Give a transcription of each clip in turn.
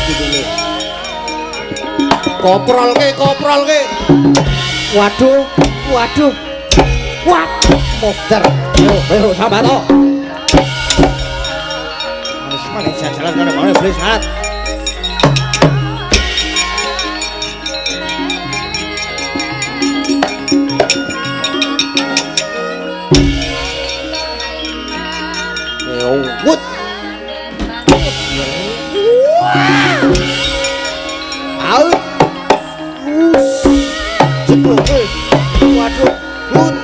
iki lho. Koprolke, koprolke. Waduh, waduh. Wah, modar. Yo, ayo sambato. Manis manis jalan kono kono beli syarat. Wut. Out. Us. Ceplok. Waduh. Wut.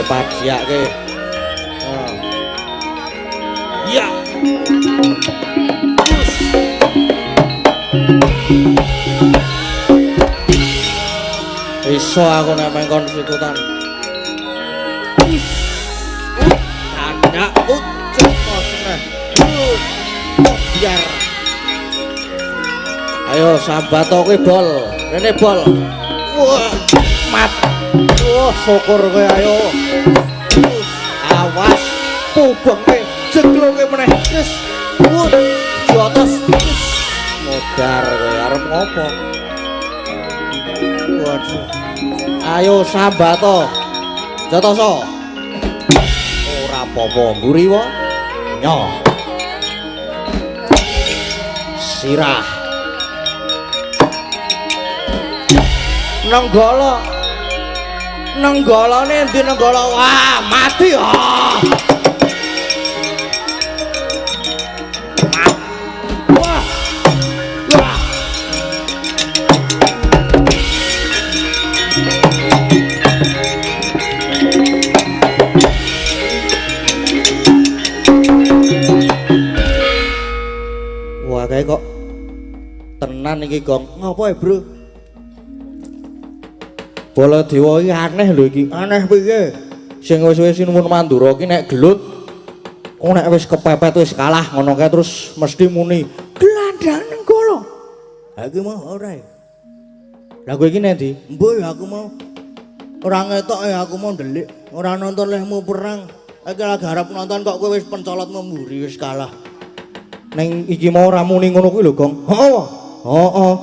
Padiake. Ya. Us. Iso aku nek mengkon sikutan. Tandak biar. Ayo sambato kuwi bol. Rene bol. Wah, mat. Wah, syukur kowe ayo. Awas pubenge jeglonge meneh. Wis. Wah, jotos. Modar kowe arep ngopo? Waduh. Ayo sambato. Jotoso. Ora apa-apa mburi wae. Nyoh. Sirah. Nenggala. Nenggalane endi Nenggala? Wah, mati ah. Wah. Wah. Wah, kae kok tenan iki, Gong. Ngopo e, Bro? Baladewa iki aneh lho iki. Aneh piye? Sing wis-wis sinuwun Mandura iki nek gelut kok nek wis kepepet wis kalah ngono kae terus mesti muni gelandang Nenggala. Ha iki mau ora. Lah kowe iki nek ndi? Mbuh ya aku mau ora ngetok ya aku mau ndelik, ora nonton lehmu perang. Iki lagi arep nonton kok kowe wis pencolot memburi wis kalah. Neng iki mau ora muni ngono kuwi lho, Gong. Heeh. Heeh.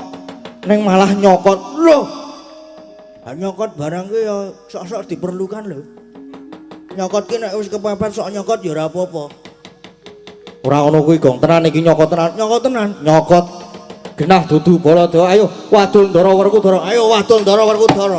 Neng malah nyokot. Lho. Ha nyokot barang kuwi ya sok-sok diperlukan lho. Nyokot ki nek wis kepepet sok nyokot ya ora apa-apa. Ora ngono kuwi, Gong. Tenan iki nyokot tenan. Nyokot tenan. Nyokot. Genah dudu Baladewa. Ayo wadul Ndara Werkudara. Ayo wadul Ndara Werkudara.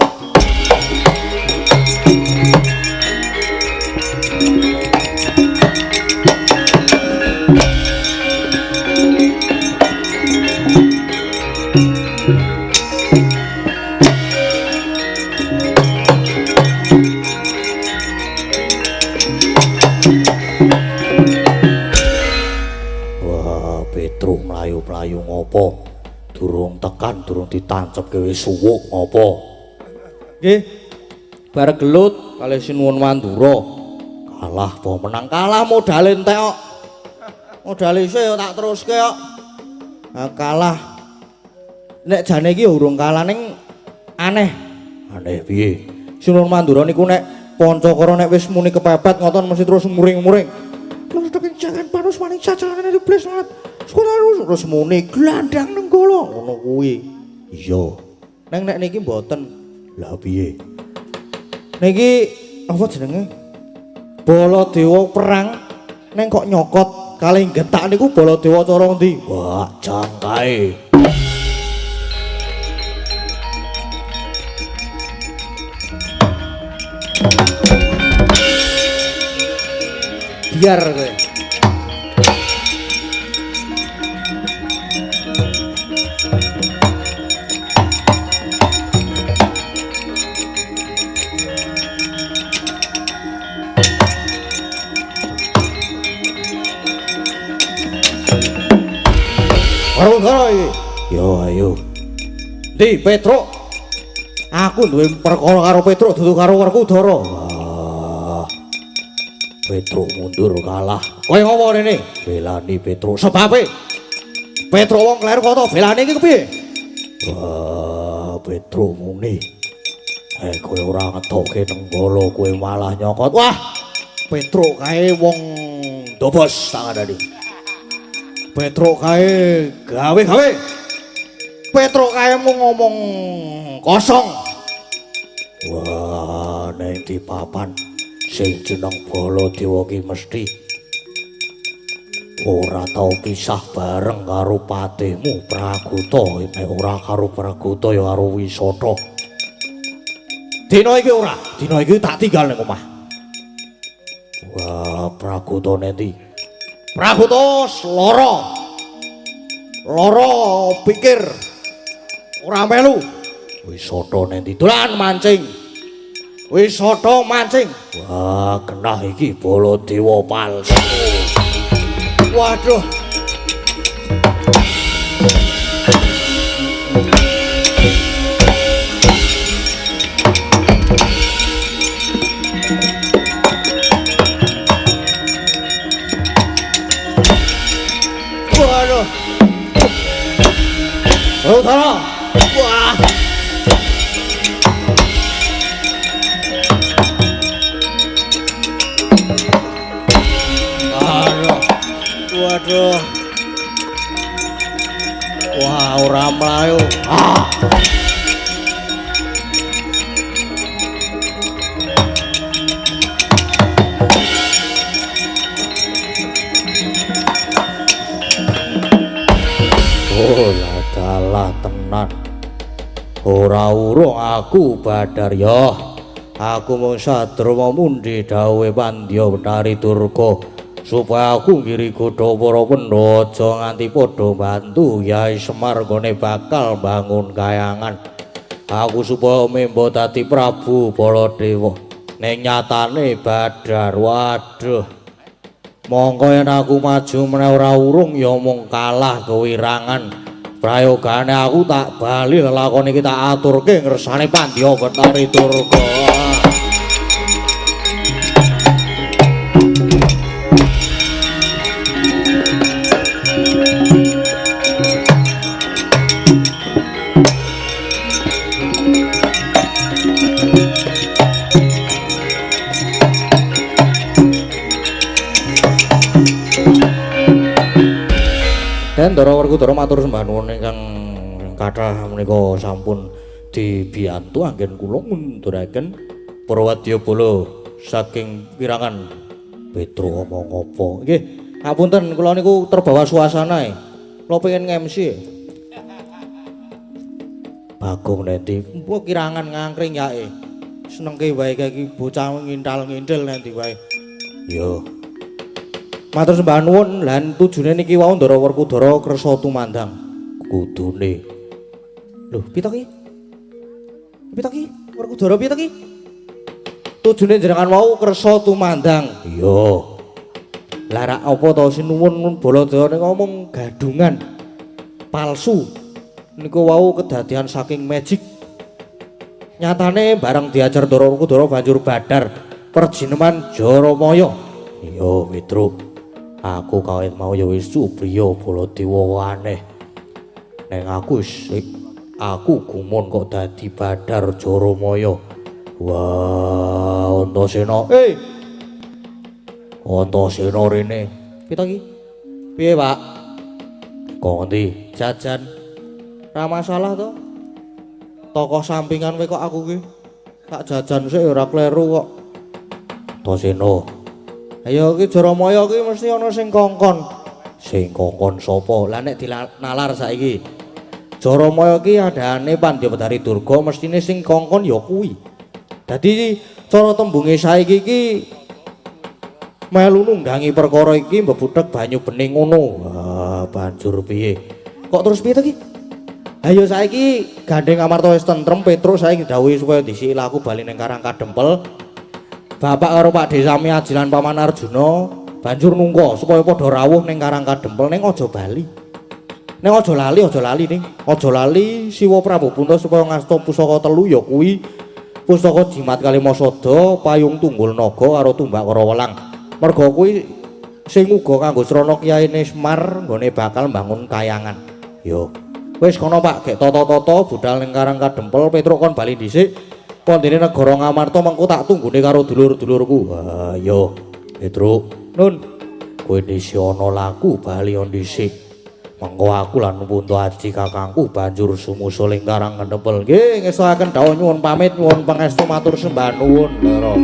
Wah, Petruk mlayu-mlayu ngopo? Durung tekan, durung ditancepke wis suwuk ngopo? Nggih. Bar gelut kalih Sinuwun Mandura. Kalah apa menang? Kalah modale entek kok. Modale isih ya tak teruske kok. Nah, kalah. Nek jane iki urung kalah ning aneh. Aneh piye? Sinuwun Mandura niku nek Pancakara nek wis muni kepepet ngoten mesti terus muring-muring. Jangan panus maning cacalan iblis banget. Sekolah terus muni glandang Nenggala ngono kuwi. Iya. Neng nek niki mboten. Lah piye? Niki apa jenenge? Baladewa perang neng kok nyokot kalih getak niku Baladewa cara ndi? Wah, jangkae. Biar kowe. Karo iki. Yo ayo. Ndi Petruk? Aku duwe perkara karo Petruk dudu karo Werkudara. Wah. Petruk mundur kalah. Kowe ngopo rene? Belani Petruk. Sebabe Petruk wong kleru kok to belani iki kepiye? Wah, Petruk muni. Kowe ora ngetoke Nenggala, kowe malah nyokot. Wah, Petruk kae wong dobos tak kandhani. Petruk kae gawe-gawe. Petruk kae mung ngomong kosong. Wah, ning di papan sing jeneng Baladewa ki mesti ora tau pisah bareng karo patihmu Pragota. Nek ora karo Pragota ya karo Wisata. Dina iki ora, dina iki tak tinggal ning omah. Wah, Pragota nendi? Pragota lara. Lara pikir ora melu. Wisata nendi? Dolan mancing. Wisata mancing. Wah, genah iki Baladewa palsu. Waduh. Waduh. Utara. Wah. Aduh. Waduh. Wah, ora mlayu. Ah. Oh, dalah tenan. Ora urung aku Badar ya. Aku mung sadruma mundi dawuhe Pandya Betari Durga supaya aku ngiri godha para Pandhawa aja nganti padha bantu Yai Semar nggone bakal bangun kayangan. Aku supaya membo dadi Prabu Baladewa. Ning nyatane Badar, waduh. Mongko yen aku maju meneh ora urung ya mung kalah kewirangan. Prayogane aku tak bali lelakon iki tak aturke ngersane Pandya Betari Durga. Den Ndara Werkudara matur sembah nuwun ingkang kathah menika sampun dibiyantu anggen kula ngunduraken para wadyabala saking kirangan Petro omong apa. Nggih, ngapunten kula niku terbawa suasana e. Kula pengen nge-MC. Bagong nendi? Mbok kirangan ngangkring yake. Senengke wae iki bocah ngintal-ngintil nendi wae. Yo. Matur sembah nuwun lan tujune niki wau Ndara Werkudara kersa tumandang kudune. Lho, piye to ki? Piye to ki? Werkudara piye to ki? Tujune jenengan wau kersa tumandang. Iya. Lah rak apa to sinuwun Baladewa ngomong gadungan palsu. Niku wau kedadian saking magic. Nyatane bareng diajar Ndara Werkudara banjur badar perjineman Jaramaya. Iya, Petruk. Aku kawit mau ya wis supriya Baladewa aneh. Neng aku wis aku gumun kok dadi Badar Jaramaya. Wah, Antasena. Eh. Antasena rene. Piye to ki? Piye, Pak? Kok ngendi? Jajan. Ora masalah to. Tokoh sampingan kowe kok aku ki. Tak jajan sik ora kleru kok. Antasena. Ayo iki Jaramaya ki mesti ana sing kongkon. Sing kongkon sapa? Lah nek dinalar saiki. Jaramaya ki adane Pandya Betari Durga mestine sing kongkon ya kuwi. Dadi cara tembunge saiki iki melu nunggangi perkara iki mbebuthek banyu bening ngono. Wah, banjur piye? Kok terus piye to ki? Ayo saiki gandeng Amarta wis tentrem Petruk saiki dawuhi supaya dhisiki laku bali ning Karang Kadempel. Bapak karo Pak Desami Ajilan Paman Arjuna banjur nungka supaya padha rawuh ning Karang Kadempel ning aja bali. Ning aja lali ning. Aja lali Siwa Prabu Punta supaya ngasta pusaka telu ya kuwi pusaka Jimat Kalimasada, Payung Tunggul Naga karo Tumbak Karawelang. Merga kuwi sing uga kanggo srana kiyaine Semar nggone bakal mbangun kayangan. Yo. Wis kono Pak, gek tata-tata budal ning Karang Kadempel, Petruk kon bali dhisik. Pondene negara Ngamarta mengko tak tunggune karo dulur-dulurku. Wah, yo. Petruk, Nun. Kowe dhisik ana laku bali dhisik. Mengko aku lan Punto Aji kakangku banjur sumusul ing Karang Kendempel. Nggih, ngestokaken dawuh nyuwun pamit, nyuwun pangestu matur sembah nuwun, Ndara.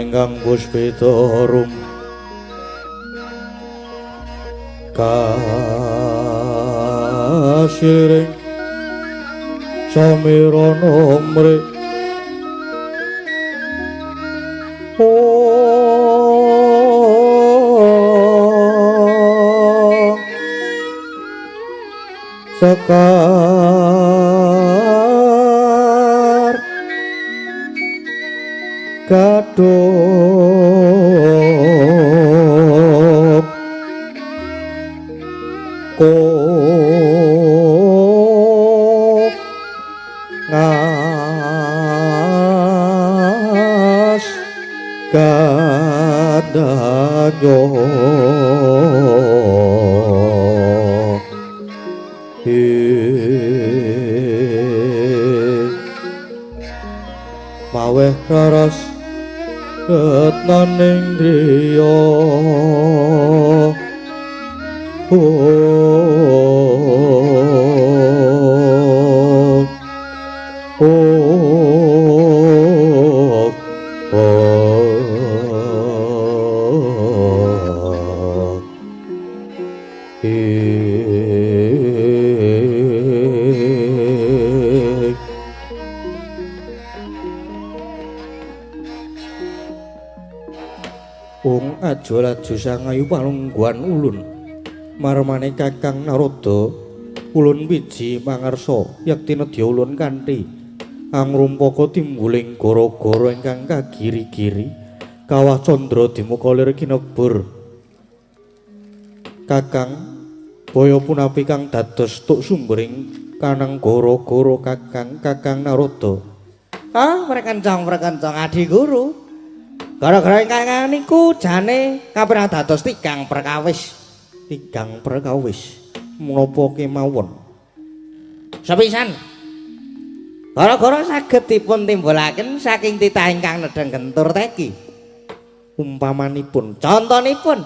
Kang puspita rum kasiring samirana mri sekar gadung kok ngas gadanyo maweh raras retnaning driya. Aja laju sangayu palungguhan ulun marmane Kakang Narada ulun wiji mangarsa yekti nedya ulun kanthi angrumpaka timbuling gara-gara ingkang kagiri-giri kawah candra dimuka lir kinebur. Kakang baya punapi kang dados tuk sumbering kanang gara-gara Kakang Kakang Narada. Ah, prekencong-prekencong adi guru. Gara-gara ingkang niku jane kaperang dados tigang perkawis. Tigang perkawis menapa kemawon? Sepisan. Gara-gara saged dipun timbulaken saking titah ingkang nedheng gentur teki. Umpamanipun, contonipun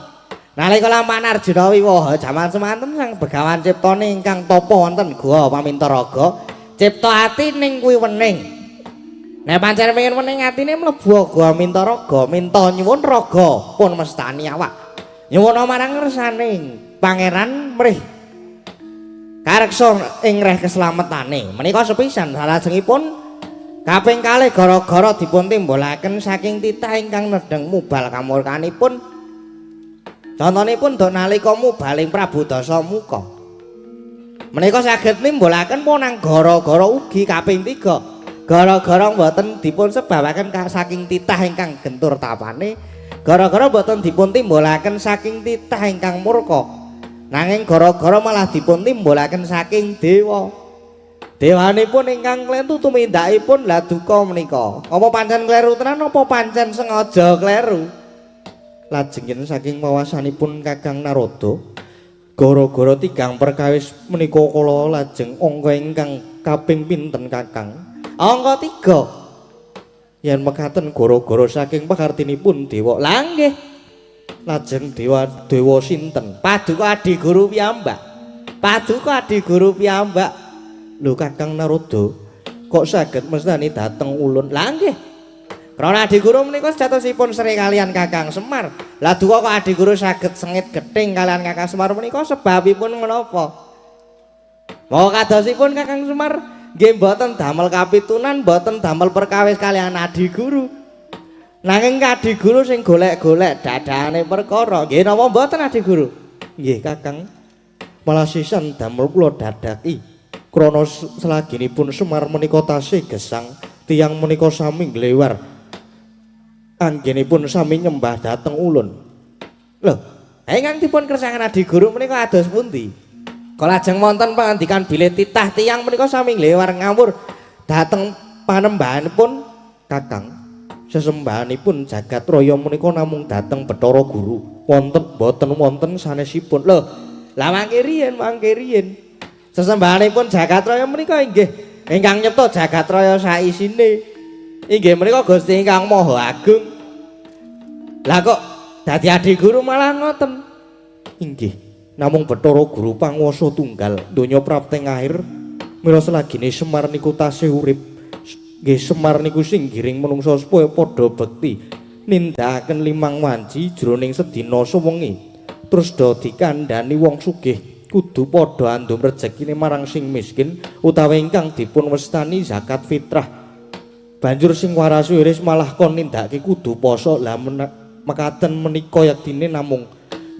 nalika lampahan Arjuna wiwaha jaman semanten sang Begawan ciptane ingkang tapa wonten Guwa Pamintaraga, cipta ati ning kuwi wening. Nek pancen pengen wening atine mlebu aga minta raga, minta nyuwun raga pun mestani awak. Nyuwun marang ngersane pangeran mrih kareksa ing reh keslametane. Menika sepisan salajengipun kaping kalih gara-gara dipun timbulaken saking titah ingkang nedheng mubal kamurkanipun. Contonipun dok nalika mubaling Prabu Dasamuka. Menika saged nimbulaken ponang gara-gara ugi kaping 3. Gara-gara mboten dipun sebabaken saking titah ingkang gentur tapane, gara-gara mboten dipun timbulaken saking titah ingkang murka. Nanging gara-gara malah dipun timbulaken saking dewa. Dewanipun ingkang klentu tumindakipun lah duka menika. Apa pancen kleru tenan apa pancen sengaja kleru? Lajengipun saking wawasanipun Kakang Narada, gara-gara tigang perkawis menika kala lajeng angka ingkang kaping pinten Kakang? Angka 3. Yen mekaten gara-gara saking pakartinipun dewa. Lah nggih. Lajeng dewa dewa sinten? Paduka Adi Guru piyambak. Paduka Adi Guru piyambak. Lho Kakang Narada, kok saged mestani dhateng ulun? Lah nggih. Krana Adi Guru menika sejatosipun sri kalian Kakang Semar. Lah duka kok Adi Guru saged sengit gething kalian Kakang Semar menika sebabipun menapa? Mawa kadosipun Kakang Semar nggih mboten damel kapitunan, mboten damel perkawis kalian Adi Guru. Nanging Adi Guru sing golek-golek dadane perkara. Nggih napa mboten Adi Guru? Nggih Kakang. Malah sisan damel kula dadaki. Krana selaginipun Semar menika tasih gesang, tiyang menika sami nglewar. Anggenipun sami nyembah dhateng ulun. Lho, ingkang dipun kersakaken Adi Guru menika ados pundi? Kalajeng wonten pangandikan bilih titah tiyang menika sami nglewar ngawur dhateng panembahanipun Kakang. Sesembahanipun jagat raya menika namung dhateng Bathara Guru. Wonten boten wonten sanesipun. Lho, lah mangke riyin, mangke riyin. Sesembahanipun jagat raya menika inggih ingkang nyipta jagat raya saisine. Inggih menika Gusti ingkang Maha Agung. Lah kok dadi Adi Guru malah ngoten? Inggih, namung Bathara Guru panguwasa tunggal donya prapteng akhir. Mila selagine Semar niku tasih urip, nggih Semar niku sing giring manungsa supaya padha bekti nindakaken limang wanci jroning sedina suwengi. Terus do dikandhani wong sugih kudu padha andum rejekine marang sing miskin utawa ingkang dipun wastani zakat fitrah. Banjur sing waras wiris malah kon nindakake kudu poso. Lah mekaten menika yektine namung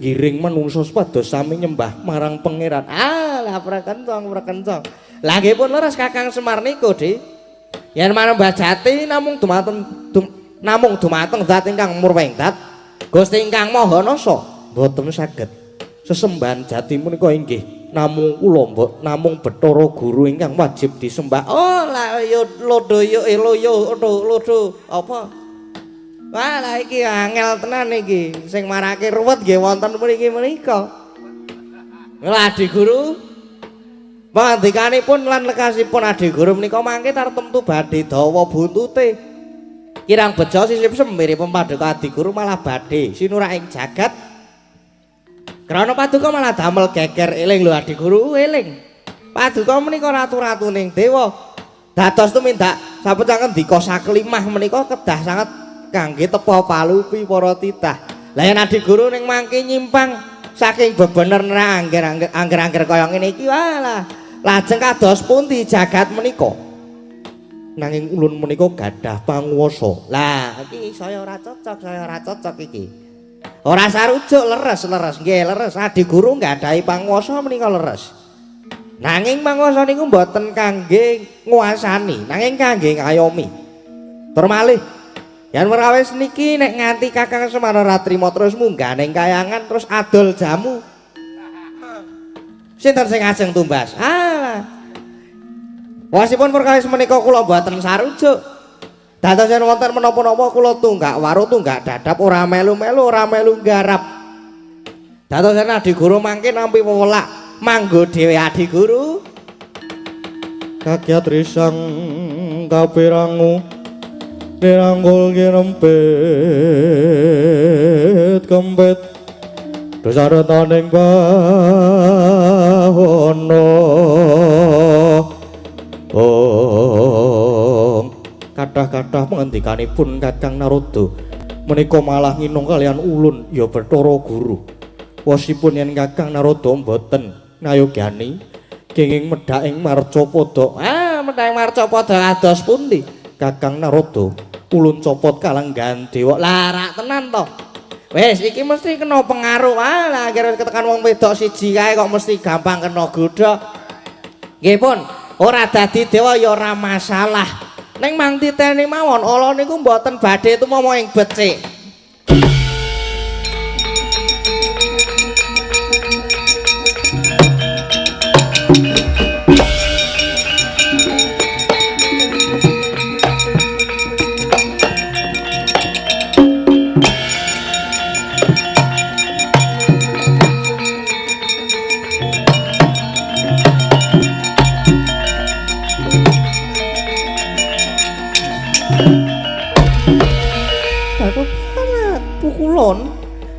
ngiring manungsa supados sami nyembah marang pangeran. Ah, lah prekencong, prekencong. Lah nggih pun leres Kakang Semar niku, Dik. Yen manembah jati namung dumateng namung dumateng zat ingkang murweng dat Gusti ingkang Maha Nasa mboten saged. Sesembahan jati menika inggih namung kula mbok namung Bathara Guru ingkang wajib disembah. Oh, lah yo lodo yo loyo lodo apa? Wah, lah iki angel tenan iki. Sing marake ruwet nggih wonten mriki menika. Lah Adi Guru pangandikanipun lan lekasipun Adi Guru menika mangke tartemtu badhe dawa buntute. Kirang bejo sisip semiripun paduka Adi Guru malah badhe sinurak ing jagat. Krana paduka malah damel geger. Eling lho Adi Guru, eling. Paduka menika ratu-ratuning dewa. Dados tumindak sapecah ngendika saklimah menika kedah sanget kangge tepa palupi para titah. Lah yen Adi Guru ning mangke nyimpang saking bebener angger-angger kaya ngene iki, walah. Lajeng kados pundi jagat menika? Nanging ulun menika gadah panguwasa. Lah iki saya ora cocok, saya ora cocok iki. Ora sarujuk, leres, leres nggih leres. Adi Guru nggadahi panguwasa menika leres. Nanging panguwasa niku mboten kangge nguasani, nanging kangge ngayomi. Tur malih yen perkawis niki nek nganti Kakang Semar ora trima terus munggah ning kayangan terus adol jamu. Sinten sing ajeng tumbas? Ah. Wasipun perkawis menika kula mboten sarujuk. Dados yen wonten menapa-napa kula tunggak waru tunggak dadap ora melu-melu ora melu nggarap. Dados yen Adi Guru mangke nampi wewelak manggo dhewe Adi Guru. Kakyat risang kapirangu dirangkul kinempit kempit desaretaning bahono. Oh, kathah kathah-kathah pengendikanipun Kakang Narada. Menika malah nginung kalian ulun ya Bathara Guru. Wosipun yen Kakang Narada mboten ngayogyani kenging medhak ing marcapada. Ah, medhak ing marcapada kados pundi? Kakang Narada, ulun copot kalenggahan dewa. Lah rak tenan to. Wis iki mesti kena pengaruh. Ah, lah akhire ketekan wong wedok siji kae kok mesti gampang kena godha. Nggih pun, ora dadi dewa ya ora masalah. Ning mang titeni mawon ala niku mboten badhe tumama ing becik.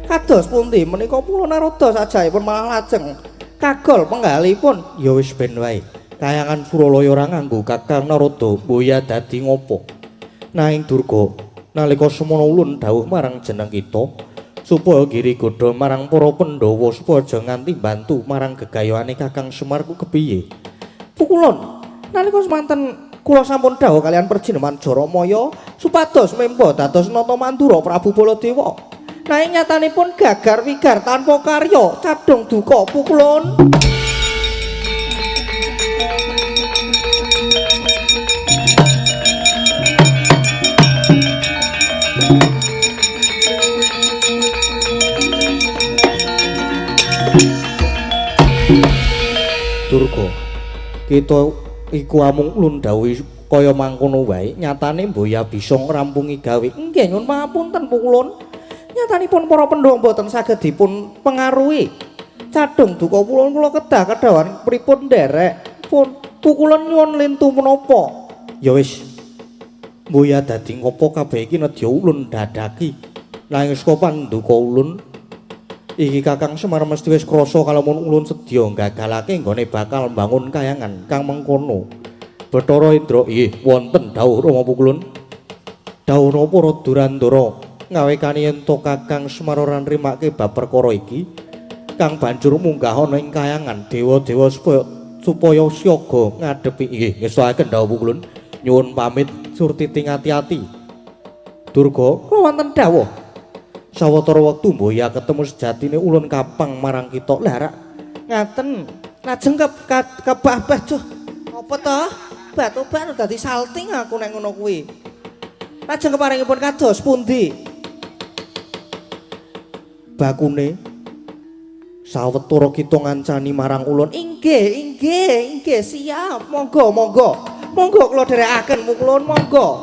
Kados pundi menika Pula Narada sajaipun malah lajeng kagol penggalipun. Ya wis ben wae. Kayangan Suralaya ora nganggo Kakang Narada mboya dadi ngopo. Nanging Durga nalika semono ulun dawuh marang jeneng kita supaya giri godha marang para Pandhawa supaya aja nganti bantu marang gegayuhane Kakang Semar ku kepiye. Pukulun nalika semanten kula sampun dawuh kalian perjineman Jaramaya supados memba dados nata mandura Prabu Baladewa. Nanging nyatanipun gagar wigar tanpa karya, cadhong duka pukulun. Durga, kita iku amung ulun dawuhi kaya mangkono wae, nyatane mboya bisa ngrampungi gawe. Nggih, nyuwun pangapunten pukulun. Nyatanipun para Pandhawa mboten saged dipun pengaruhi. Cadhong duka pukulun kula kedah kedhawan pripun nderek pun pukulun nyuwun lintu menapa. Ya wis. Mboya dadi ngopo kabeh iki nedya ulun dadaki. Nanging saka panduka ulun iki Kakang Semar mesti wis krasa kalamun ulun sedya gagalake nggone bakal mbangun kayangan kang mengkono. Bathara Indra, nggih wonten dawuh Rama Pukulun. Dawuh napa Durandara? Ngawekani yen to Kakang Semar ora nrimake bab perkara iki kang banjur munggah ana ing kayangan dewa-dewa supaya siaga ngadepi. Nggih ngestokaken dawuh Pukulun. Nyuwun pamit surtiti ngati-ati. Durga, kula wonten dawuh. Sawetara wektu mboya ketemu sejatine ulun kapang marang kita. Lah rak ngaten lajeng kebah-bah juh. Apa to? Batu-batu dadi salting aku nek ngono kuwi. Lajeng keparingipun kados pundi? Bakune sawetara kita ngancani marang ulun. Inggih, inggih, inggih, siap. Monggo, monggo. Monggo kula dherekaken mukulun monggo.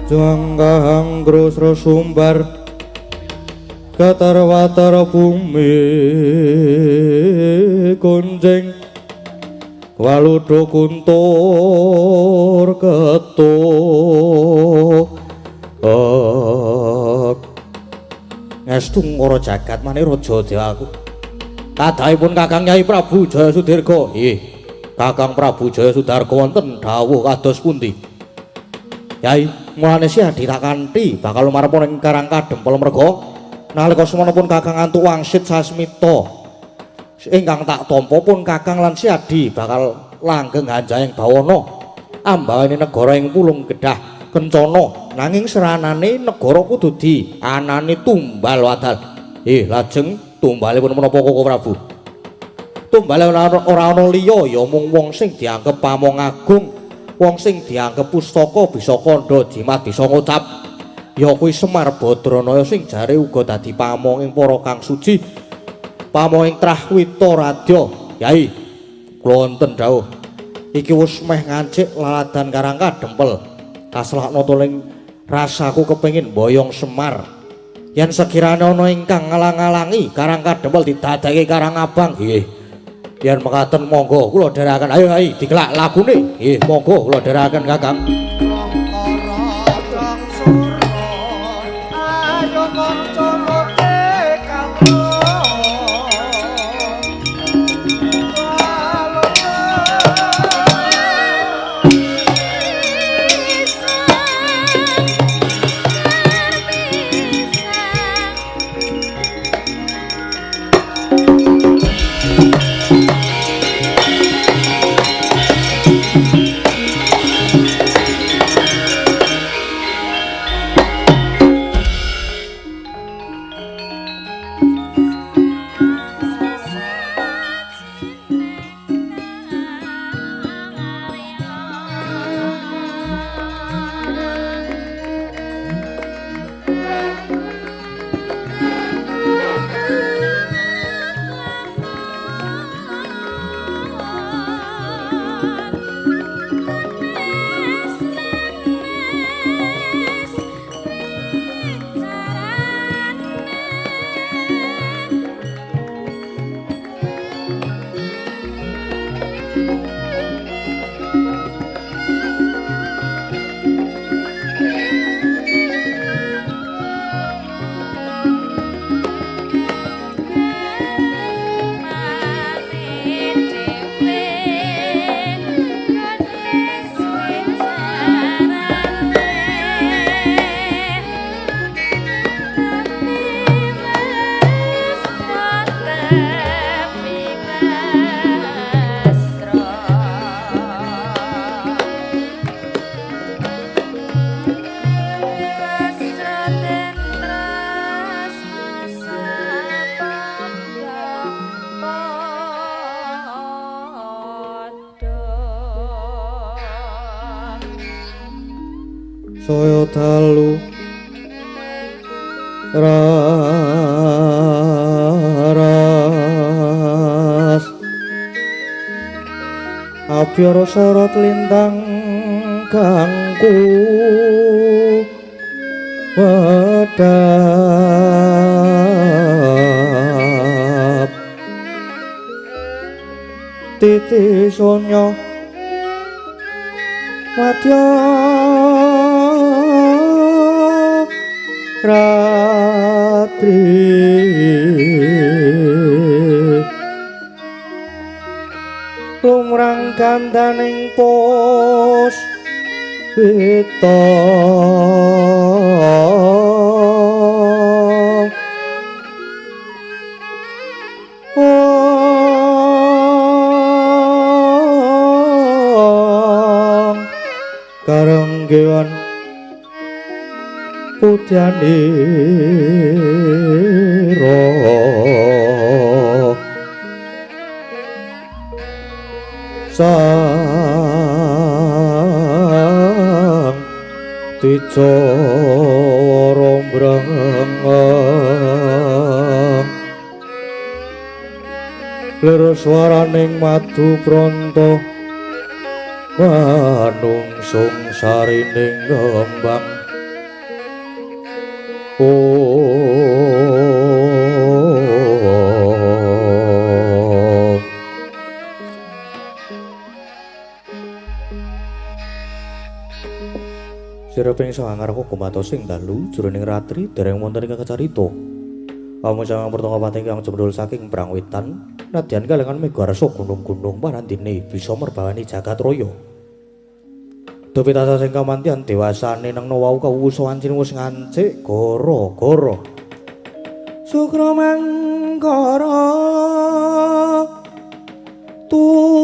Jangkahang grosro sumbar getar watar bumi kunjing waludo kuntur ketuk ngestu ngoro jagat mane raja dewaku. Kadhahipun Kakang Kyai Prabu Jaya Sudirga. Nggih, Kakang Prabu Jaya Sudarga wonten dawuh kados pundi? Yai, mulane si Adi tak kanthi bakal lumarep ing Karang Kadempel merga nalika semono pun Kakang antuk wangsit sasmita ingkang tak tampa pun Kakang lan si Adi bakal langgeng hanjayeng bawana. Ambawane negara ing Pulung Kedah kencana, nanging seranane negara kudu di anane tumbal wadal. Lajeng tumbalipun menapa Koko Prabu? Tumbale ora ana liya ya mung wong sing dianggep pamong agung, wong sing dianggep pustaka bisa kandha jimat bisa ngucap. Ya kuwi Semar Badranaya sing jare uga dadi pamong ing para kang suci, pamong ing Trah Witaradya. Yai, kula wonten dawuh. Iki wis meh ngancik laladan Karang Kadempel. Kaselakna tuling rasaku kepengin mboyong Semar. Yen sekirane ana ingkang ngalang-alangi Karang Kadempel didadekake Karang Abang. Nggih. Yen mekaten monggo kula dherekaken. Ayo ayo dikelak lagune. Nggih, monggo kula dherekaken Kakang. Ayo kanca lote kawula. Saya dalu raras abyara sorot lintang kangku wedhap titi sonya madya ratri lumrang kandaning pos wita karenggewan putyanira sang dicara mbrengeng lir swaraning madu pronto manungsung sarining kembang. Sireping sangarku gumatos ing dalu jroning ratri dereng wonten ing kacarita. Amung sang pertama pati kang jembrul saking Brangwetan, nadyan kalengan mega arsa gunung-gunung parandene bisa merbawani jagat raya. Dupi tansah sing kamantian dewasane nang wau kawusa wancine wis ngancik gara-gara. Sukra mangkara tumpak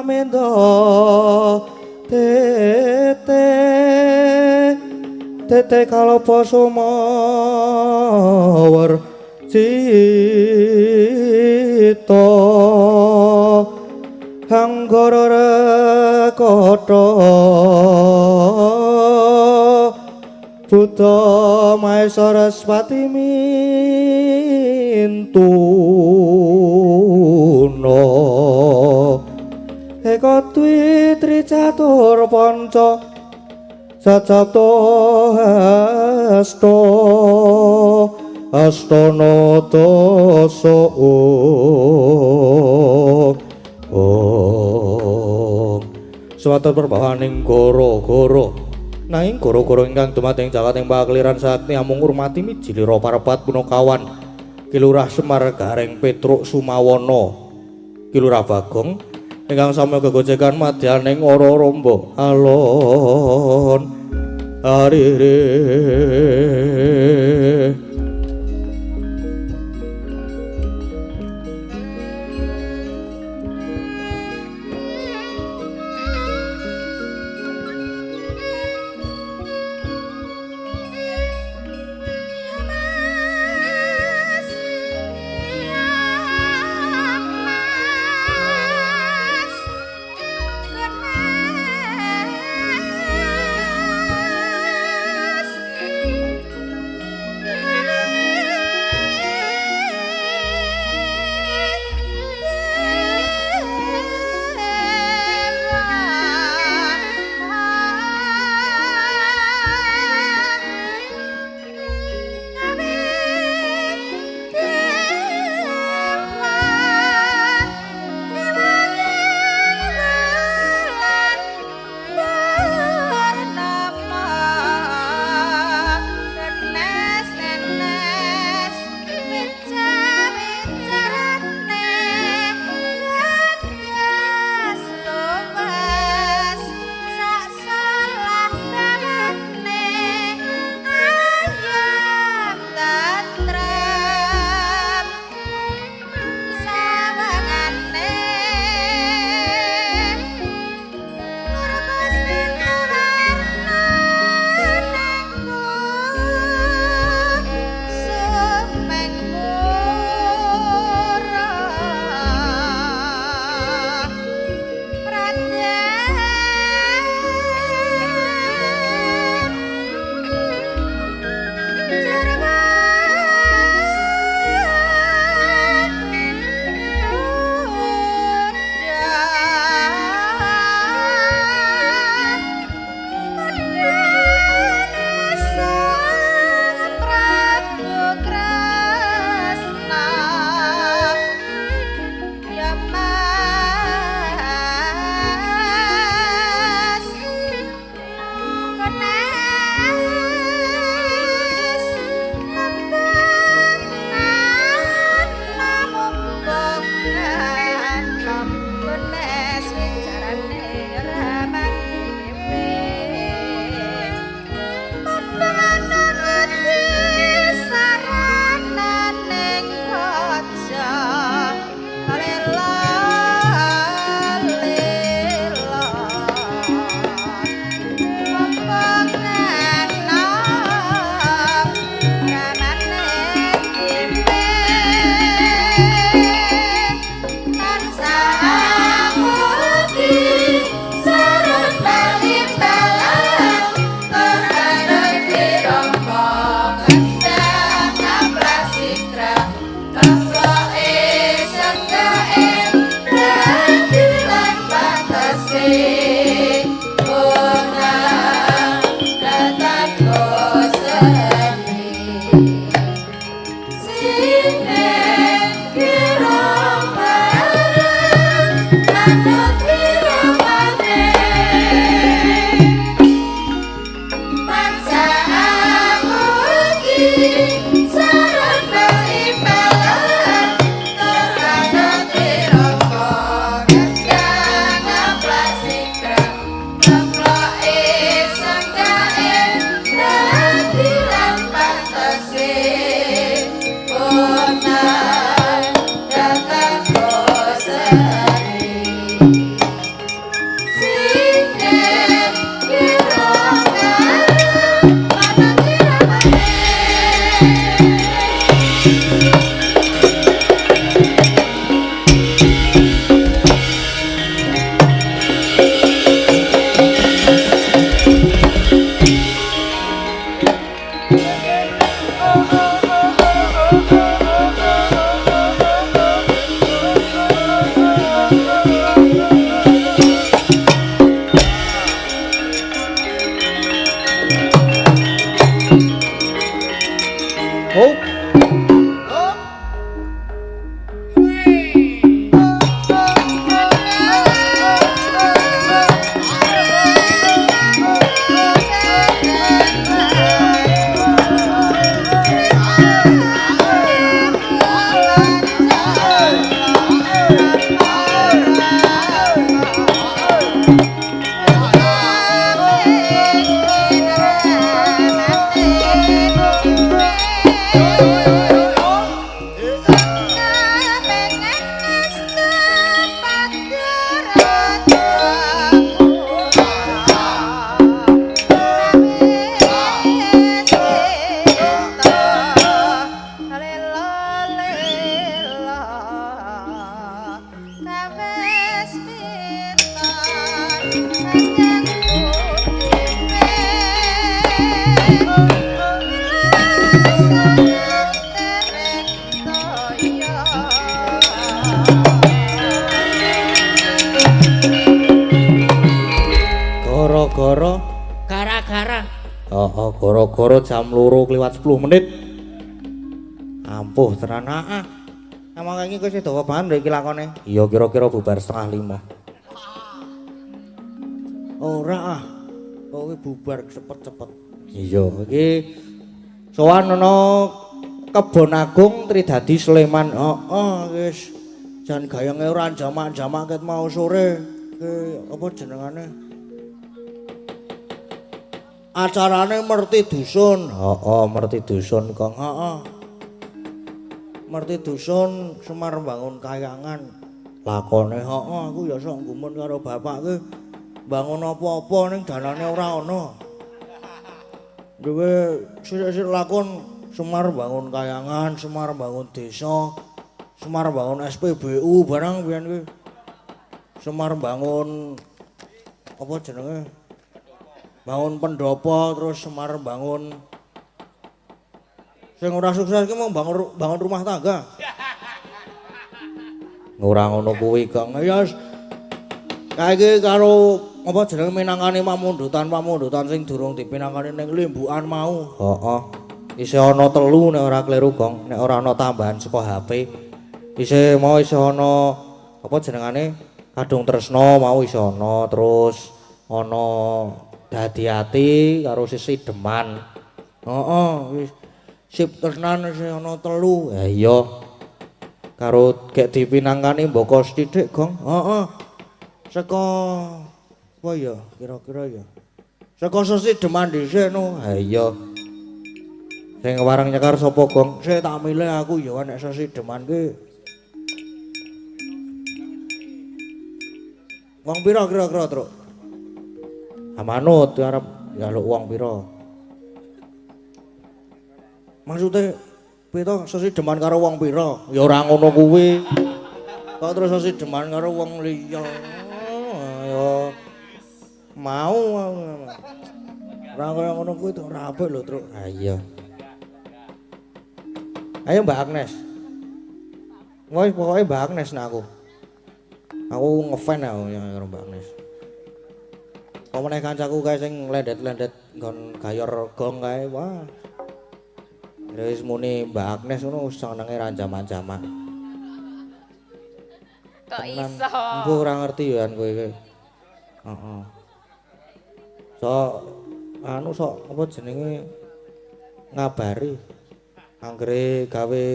menda Tete kalapa sumawer cita hanggara rekata Buddha Maha Saraswati mintuna Eka dwi tri catur panca sacapta hasta astana dasa om. Swatur perbawaning goro-goro nanging goro-goro ingkang dumateng jagat ing pakeliran sakti amung ngurmati mijilira parepat punakawan Ki Lurah Semar Gareng Petruk Sumawana Ki Lurah Bagong ingkang sami gegojekan madyaning ora rombo alon arire. Mas. Gara-gara Gara-gara. Heeh, gara-gara jam 2:10. Ampuh tenan ah. Emang iki wis dawa banget lho iki lakone. Iya kira-kira bubar 4:30. Ora ah. Kowe bubar cepet-cepet. Iya, iki sowan ana Kebon Agung Tridadi Sleman. Heeh, wis jan gayange ora jamak-jamak ket mau sore. Ki apa jenengane? Acarane Merti Dusun. Heeh, Merti Dusun, Kong. Heeh. Merti Dusun Semar bangun kayangan. Lakone Heeh, aku ya sok gumun karo bapak ki bangun apa-apa ning danane ora ana. Duwe sithik-sithik lakon Semar bangun kayangan, Semar bangun desa, Semar bangun SPBU barang biyen kuwi. Semar bangun apa jenenge? Bangun pendopo terus Semar bangun sing ora sukses ki mung bangun rumah tangga. Ora ngono kuwi, Kong. Ya kae iki karo apa jenenge minangkani pamundutan-pamundutan sing durung dipinangkani ning limbukan mau. Heeh. Isih ana telu nek ora kleru, Gong. Nek ora ana tambahan saka HP. Isih mau isih ana apa jenengane? Kadung Tresna mau isih ana, terus ana Dadi Ati karo Sisi Deman. Heeh, wis sip tresnan isih ana telu. Ha iya. Karo gek dipinangkani mboko sithik, Gong. Heeh. Saka apa ya kira-kira ya? Saka Sesi Deman dhisik no. Ha iya. Sing warang nyekar sapa, Gong? Sik tak milih aku ya nek Sesi Deman ki. Wong pira kira-kira, Truk? Ha manut arep njaluk wong pira. Maksude pira Sesi Deman karo wong pira? Ya ora ngono kuwi. Kok terus Sesi Deman karo wong liya? Ya mau ora kaya ngono kuwi to ora apik lho, Truk. Ha iya. Ayo Mbak Agnes. Wis pokoke Mbak Agnes nek aku. Aku ngefan aku karo Mbak Agnes. Apa meneh kancaku kae sing lendet-lendet nggon gayor gong kae, wah. Wis muni Mbak Agnes ngono senenge ra jamak-jamak. Kok iso? Engko ora ngerti ya kowe iki. Heeh. Sok anu sok apa jenenge ngabari. Anggere gawe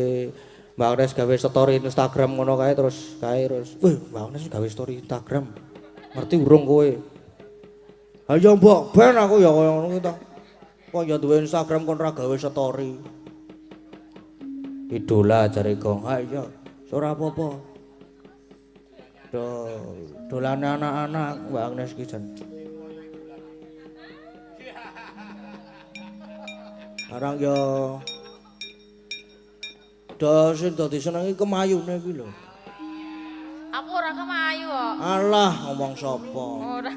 Mbak Agnes gawe story Instagram ngono kae terus kae terus, "Wih, Mbak Agnes gawe story Instagram." Ngerti urung kowe? Ha ya mbok ben aku ya kaya ngono kuwi to. Kok ya duwe Instagram kon ora gawe story. Idola jare Gong. Ha iya, ora apa-apa. Do dolane anak-anak Mbak Agnes ki jan. Arang ya do sing dadi senengi kemayune iki lho. Aku ora kemayu kok. Alah, ngomong sapa? Ora.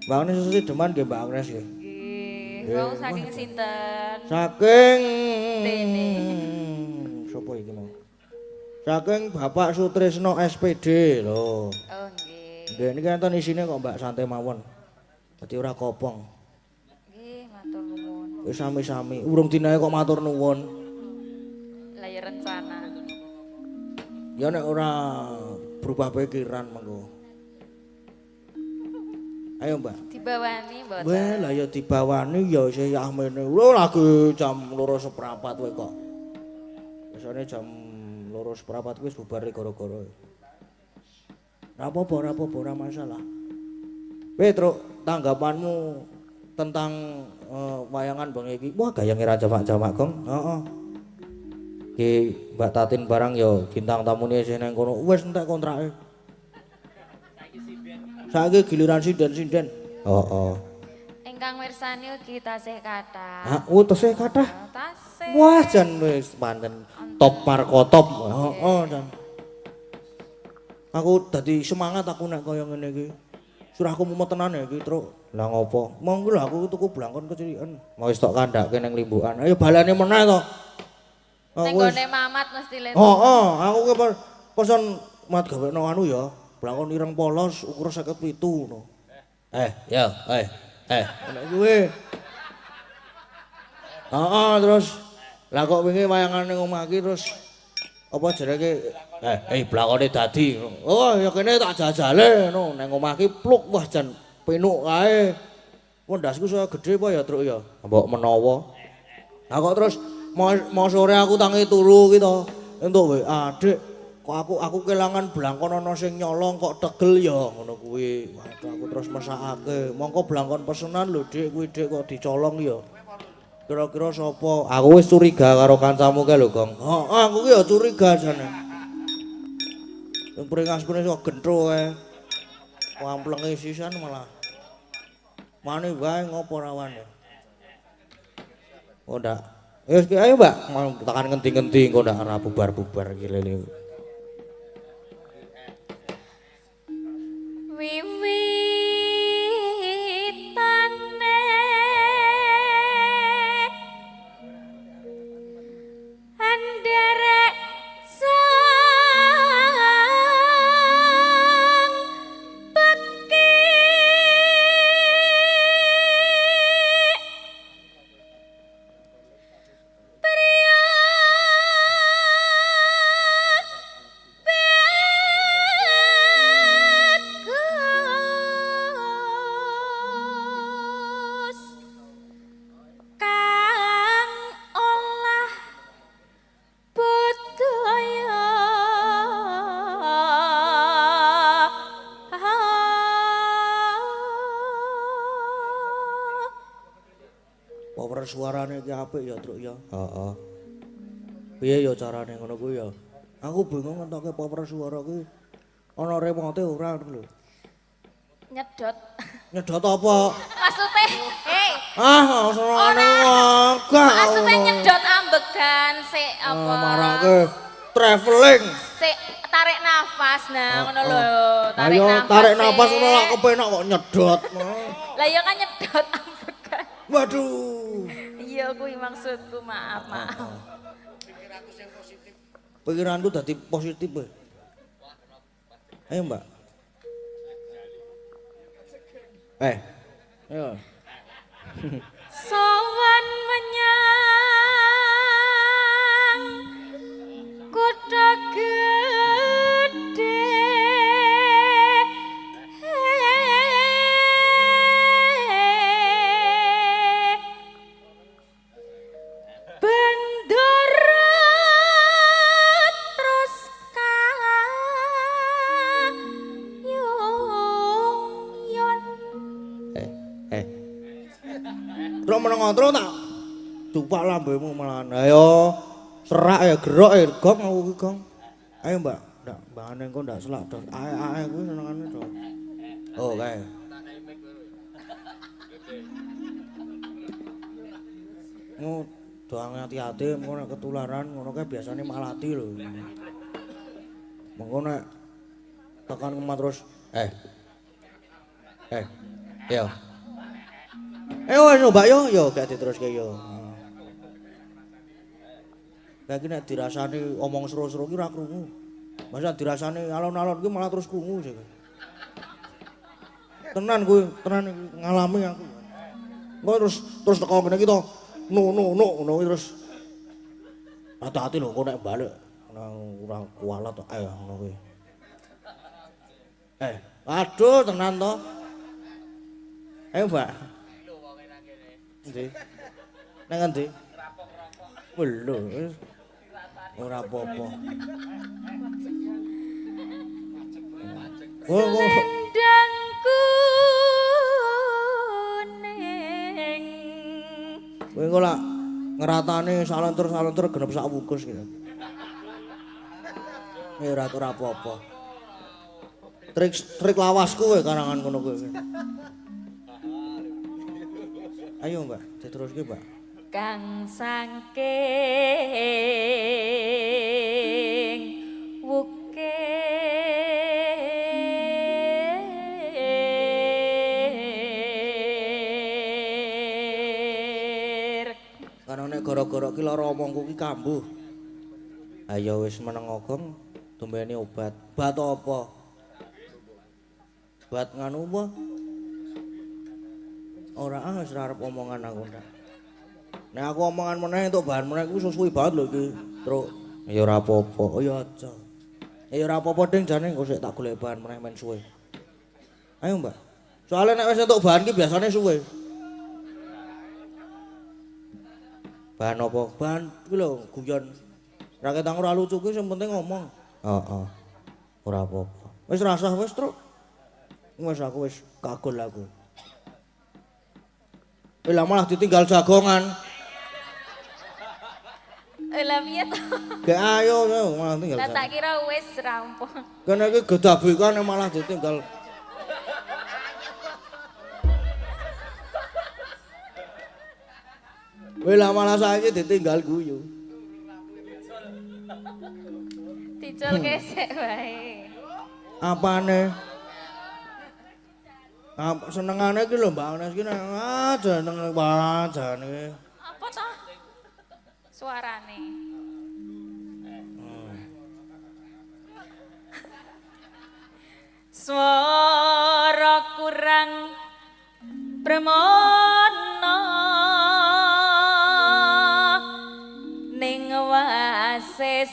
Mbak Agnes Sesi Deman nggih Mbak Agnes nggih. Nggih. Wau saking sinten? Saking Dene. Sapa iki mau? Saking Bapak Sutrisno SPD lho. Oh nggih. Nggih niki enten isine kok Mbak santai mawon. Dadi ora kopong. Nggih, matur nuwun. Wis sami-sami. Urung dinae kok matur nuwun. Lah ya rencana. Ya nek ora berubah pikiran mengko. Ayo Mbak. Dibawani mboten? Weh, lah ya dibawani ya isih yahmene. Lho lagi jam 2:15 kowe kok. Biasane jam 2:15 kuwi wis bubar gara-gara. Ora apa-apa, ora apa-apa, ora masalah. Weh, Truk, tanggapanmu tentang wayangan bengi iki? Wah, gayange ra jamak-jamak, Gong. Heeh. Ki Mbak Tatin barang ya bintang tamune isih nang kono. Wis entek kontrake. Saiki giliran sinden-sinden. Heeh. Ingkang mirsani ugi tasih kathah. Ha, oh tasih kathah. Tasih. Wah, jan wis pancen top markotop. Heeh, jan. Aku dadi semangat aku nek kaya ngene iki. Surahku mumet tenan ya iki, Truk. Lah ngopo? Monggo lho aku tuku blangkon kecilikan. Mau wis tok kandhake ning limbukan. Ayo balane meneh to. Ning gone Mamat mesti le. Heeh, aku ki pesen mat gawekno anu ya. Blangkon ireng polos ukur 57 ngono. Ya, ngono kuwi. Heeh, terus lah kok wingi wayangan ning omah iki terus apa jenenge blangkone dadi. Oh, ya kene tak jajale ngono ning omah iki pluk wah jan penuk kae. Wendasku saya gedhe apa ya, Truk ya? Mbok menawa. Lah kok terus mau sore aku tangi turu ki to. Entuk WA, Dik, kok aku kelangan blangkon ana sing nyolong kok tegel ya ngono kuwi. Waduh aku terus mesakake. Mongko blangkon pesenan lho, Dik, kuwi Dik kok dicolong ya. Kira-kira sapa? Aku wis curiga karo kancamu kae lho, Gong. Heeh, aku ki ya curiga jane. Sing pringas-pringas kok gentho kae. Wamplenge sisan malah. Mane wae ngopo rawane. Oh ndak. Wis ayo, Mbak, mau tekan ngendi-ngendi engko ndak ora bubar-bubar iki lele. Wiwitane anderek sang pekik priya bagus kang olah budaya. Power suarane iki apik ya, Truk ya. Heeh. Piye ya carane ngono kuwi ya? Aku bingung ngentoke power suara kuwi ana remote ora ngono lho. Nyedot. Nyedot apa? Maksude, hei, Ah, senengane agak. maksude nyedot ambegan sik apa? Marake traveling. Sik tarik nafas nah ngono lho, tarik Ayo nafas. tarik nafas sik. ngono lak kepenak kok nyedot. Lah ya kan nyedot ambegan. Waduh. Iya kuwi maksudku, maaf, maaf. Pikiranku dadi positif kowe. Ayo, Mbak. Ayo. Sowan menyang kutha gedhe. Bendoro terus kayung yon. Truk meneng ngontro tak dupak lambemu malahan. Ayo serak ya gerok ya gong aku ki gong. Ayo Mbak, ndak mbangane engko ndak selak dos. Ae-ae kuwi senengane do. Oh, kae. Ngo doang hati-hati engko nek ketularan ngono kae biasane malati lho. Mengko nek tekan omah terus yo. Wis Mbak yo, yo gak diteruske yo. Lah iki nek dirasani omong seru-seru ki ora krungu. Masa dirasani alon-alon ki malah terus krungu sih. Tenan kuwi, tenan ngalami aku. Engko terus teko ngene iki to. No no no ngono kuwi terus. Hati-hati lho engko nek balik nang ora kualat to. Ayo ngono kuwi. Aduh tenan to. Ayo Mbak. Endi? Nang endi? Lho, ora apa-apa. Oh, Selendang kuning. Kowe engko lak ngeratane salenter-salenter genep sak wungkus gitu. Ora ora apa-apa. Trik lawasku kowe karangan ngono kuwi. Ayo Mbak, diteruske Mbak. Kang saking wukir Karena nek gara-gara ki lara omongku ki kambuh. Ayo wis meneng ogong, tumbene obat. Obat apa? Bat nganu apa? Ora ah wis ora arep omongan aku ndak. Nek aku omongan meneh entuk bahan meneh kuwi suwi banget lho iki, Truk. Ya ora apa-apa. Oh ya aja. Ya ora apa-apa ding jane engko sik tak golek bahan meneh men suwe. Ayo, Mbak. Soale nek wis entuk bahan ki biasane suwe. Bahan apa? Bahan kuwi lho guyon. Ra ketang ora lucu kuwi sing penting ngomong. Heeh. Ora apa-apa. Wis rasah wis, Truk. Wis aku wis kagol aku. Lah malah ditinggal jagongan. Lah piye to? Gak ayo malah tinggal. Lah tak kira wis rampung. Kene iki gedabekan malah ditinggal. Wih lah malah saiki ditinggal guyu. Dicul kesek wae. Apane? Apa senengane iki lho Mbak Agnes iki ah jeneng jane. Apa toh? Suarane. Swara kurang premana ning wasis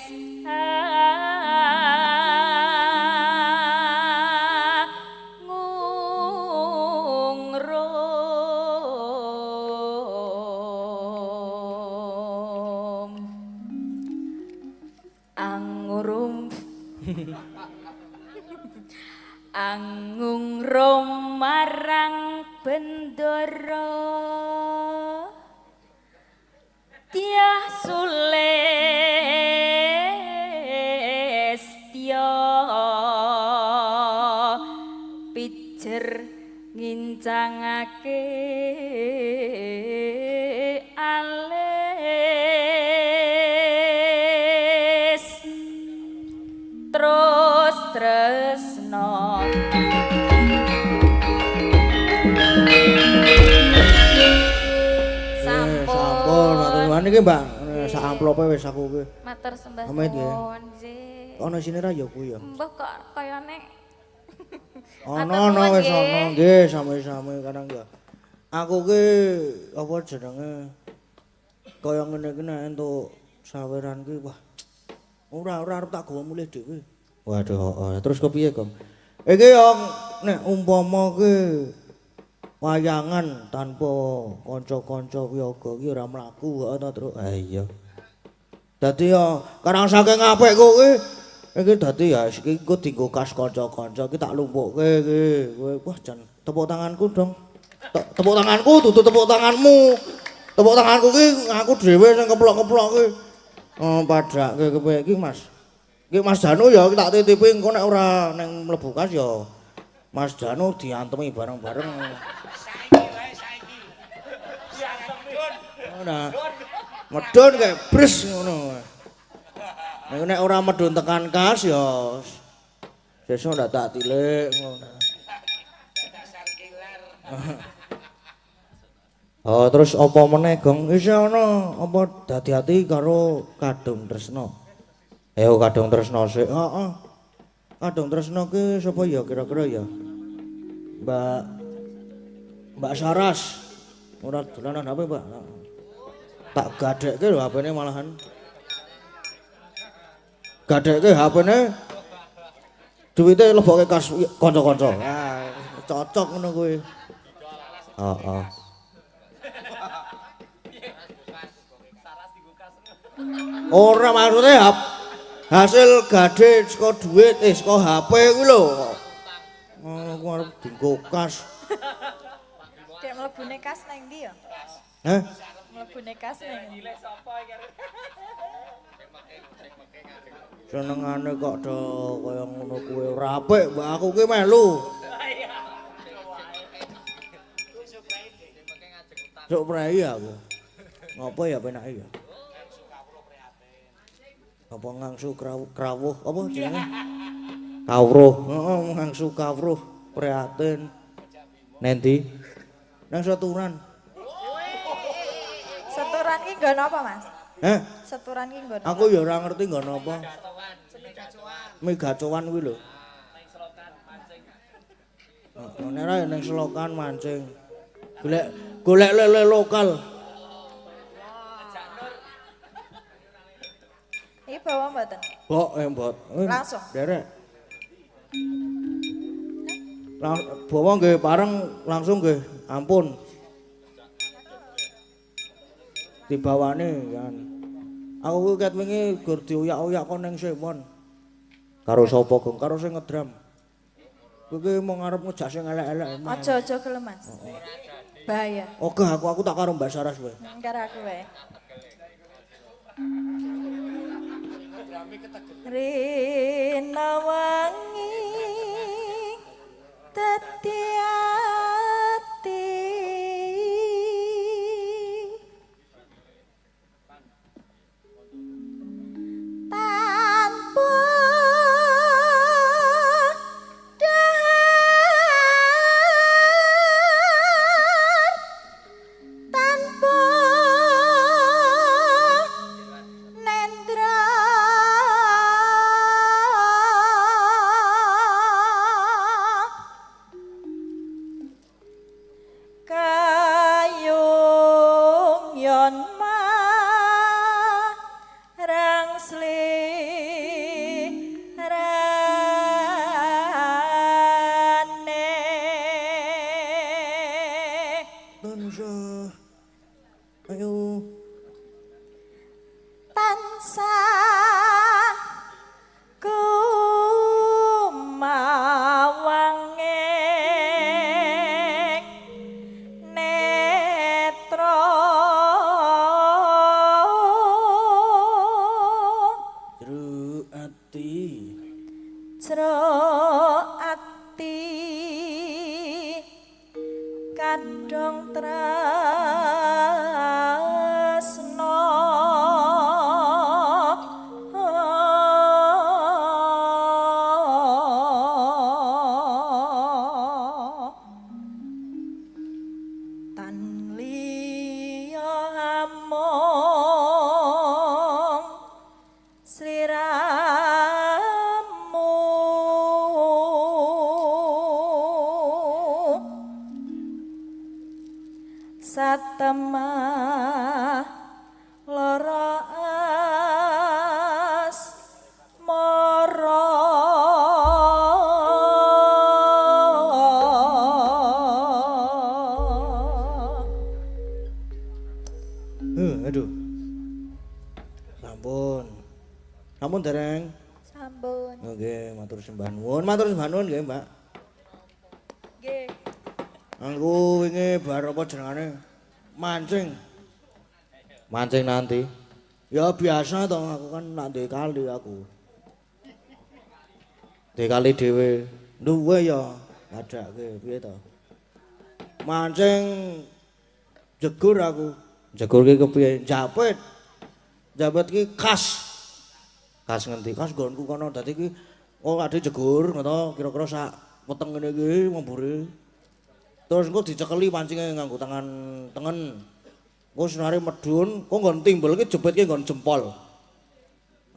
angung rum marang bendara tiah sulestya pijer ngincangake alis terus tresno. Sampun, matur nuwun iki, Mbak. Sak amplope wis aku iki. Matur sembah nuwun, nggih. Ana sine ra ya kuwi ya. Mbah kok kayane ana ana wis ana nggih, sami-sami kadang ya. Aku ki apa jenenge kaya ngene iki nek entuk saweran ki wah. Ora arep tak gawa mulih dhewe. Waduh, heeh. Terus kepiye, Gong? Iki yo nek umpama ki wayangan tanpa kanca-kanca wiyaga ki ora mlaku kok ta, Truk. Ha iya. Dadi yo karang saking apikku ki iki dadi ya iki engko dienggo kas kanca-kanca iki tak lumpukke iki. Kowe wah jan tepuk tanganku dong. Tepuk tanganku dudu tepuk tanganmu. Tepuk tanganku ki aku dhewe sing keplok-keplok ki. Oh padhake kepiye iki Mas? Iki Mas Danu ya tak titipi engko nek ora ning mlebu kas ya Mas Danu diantemi bareng-bareng. Saiki wae saiki. Nah, medun kayak bres ngono. Nek ora medun tekan kas ya sesuk ndak tak tilik ngono. Oh, terus apa meneh, Gong? Isih ana apa dadi ati karo Kadung Tresna. Ayo Kadung Tresna sik. Heeh. Kadung Tresna ki sapa ya kira-kira ya? Mbak Saras. Ora dolanan HP, Mbak. Tak gadekke lho HP-ne malahan. Gadekke HP-ne duwite lebokke kas kanca-kanca. Ah, cocok ngono kuwi. Heeh. Ora maksudnya hasil gade saka duit saka HP kuwi lho. Ngono ku arep dienggo kas. Dek mlebune kas nang ndi ya? Hah? Mlebune kas nang ndi? Senengane kok do kaya ngono kuwi ora apik, Mbak aku ki melu. Sok prei aku. Ngopo ya penake ya? Apa ngangsu krawuh apa jenenge? Kawruh. Heeh, ngangsu kawruh prihatin. Nendi? Nang Seturan. Seturan ki nggon apa, Mas? Heh? Seturan ki nggon. Aku ya ora ngerti nggon apa. Mie gacoan kuwi lho. Heeh, nek ora ning selokan mancing. Golek golek lele lokal. Iki bawa mboten? Bok mbot. Langsung. Derek. Bawa nggih pareng langsung nggih. Ampun. Dibawane kan. Aku kuwi ket wingi gur dioyak-oyak kon ning Sewon. Karo sapa, Gong? Karo sing ngedram. Kowe iki mung arep ngejak sing elek-elek. Aja-aja gelem, Mas. Bahaya. Oke, aku tak karo Mbak Saras kowe. Karo aku wae. Rina wangi dadi ati tanpa dahar tanpa nendra kayung yon marang slirane Tansah ayo tansah kumawang ing netra jero ati jero ati kadung tresna tan liya amung sliramu satemah lara asmara. Aduh. Sampun. Sampun dereng. Sampun. Nggih, matur sembah nuwun. Matur sembah nuwun nggih, Mbak. Nggih. Aku wingi bar apa jenengane? Mancing. Mancing nanti. Ya biasa toh, aku kan nak ndek kali aku. Ndek kali dhewe. Duwe ya, padake piye to? Mancing jegur aku. Jegur ki kepiye? Japit. Japit ki khas. Khas ngendi? Khas nggonku kono. Dadi ki kok ade jegur ngono kira-kira sak weteng ngene iki mburi. Terus engko dicekeli pancinge nganggo tangan tengen. Engko senare medhun, kok nggon timbel ki jepitke nggon jempol.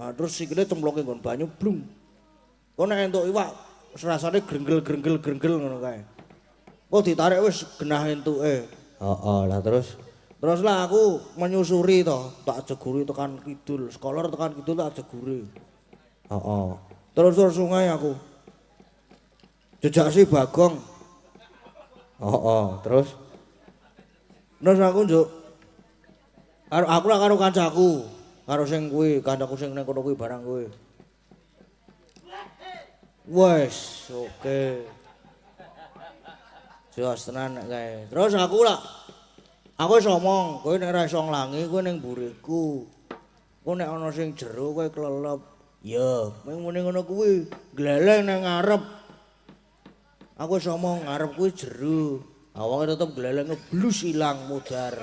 Nah, terus sikile cemplungke nggon banyu blung. Kok nek entuk iwak rasane grenggel-grenggel-grenggel ngono kae. Kok ditarik wis genah entuke. Heeh, lah terus terus lah aku menyusuri to, tak jeguri tekan kidul, sekolah tekan kidul tak jeguri. Heeh. Terus terus sungai aku. Jejak si Bagong. Heeh, terus terus aku njuk karo aku lah karo kancaku, karo sing kuwi, kancaku sing nang kono kuwi barang kuwi. Wes, oke. Jos tenan nek kae. Terus aku lah aku wis omong, kowe nek ora iso nglangi kowe ning mburiku. Kowe nek ana sing jero kowe klelep. Ya, mung muni ngono kuwi, gleleng nang ngarep. Aku wis omong ngarep kuwi jero. Awake tetep gleleng ngeblus ilang mudar.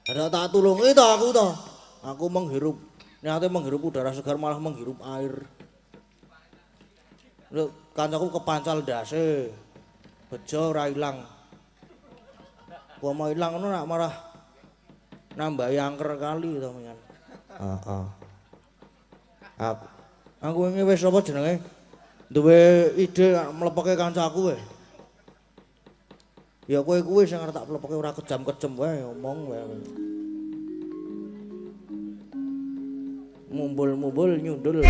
Ada tak tulungi to aku to. Aku menghirup, niate menghirup udara segar malah menghirup air. Lho, kancaku kepancal ndase. Bejo ora ilang. Umpama ilang ngono nak marah nambahi angker kali to menyan. Heeh. Aku wingi wis apa jenenge? Duwe ide mlepeke kancaku wae. Ya kowe kuwi sing arep tak plepeke ora kejam-kejem wae omong wae. Mumbul-mumbul nyundul.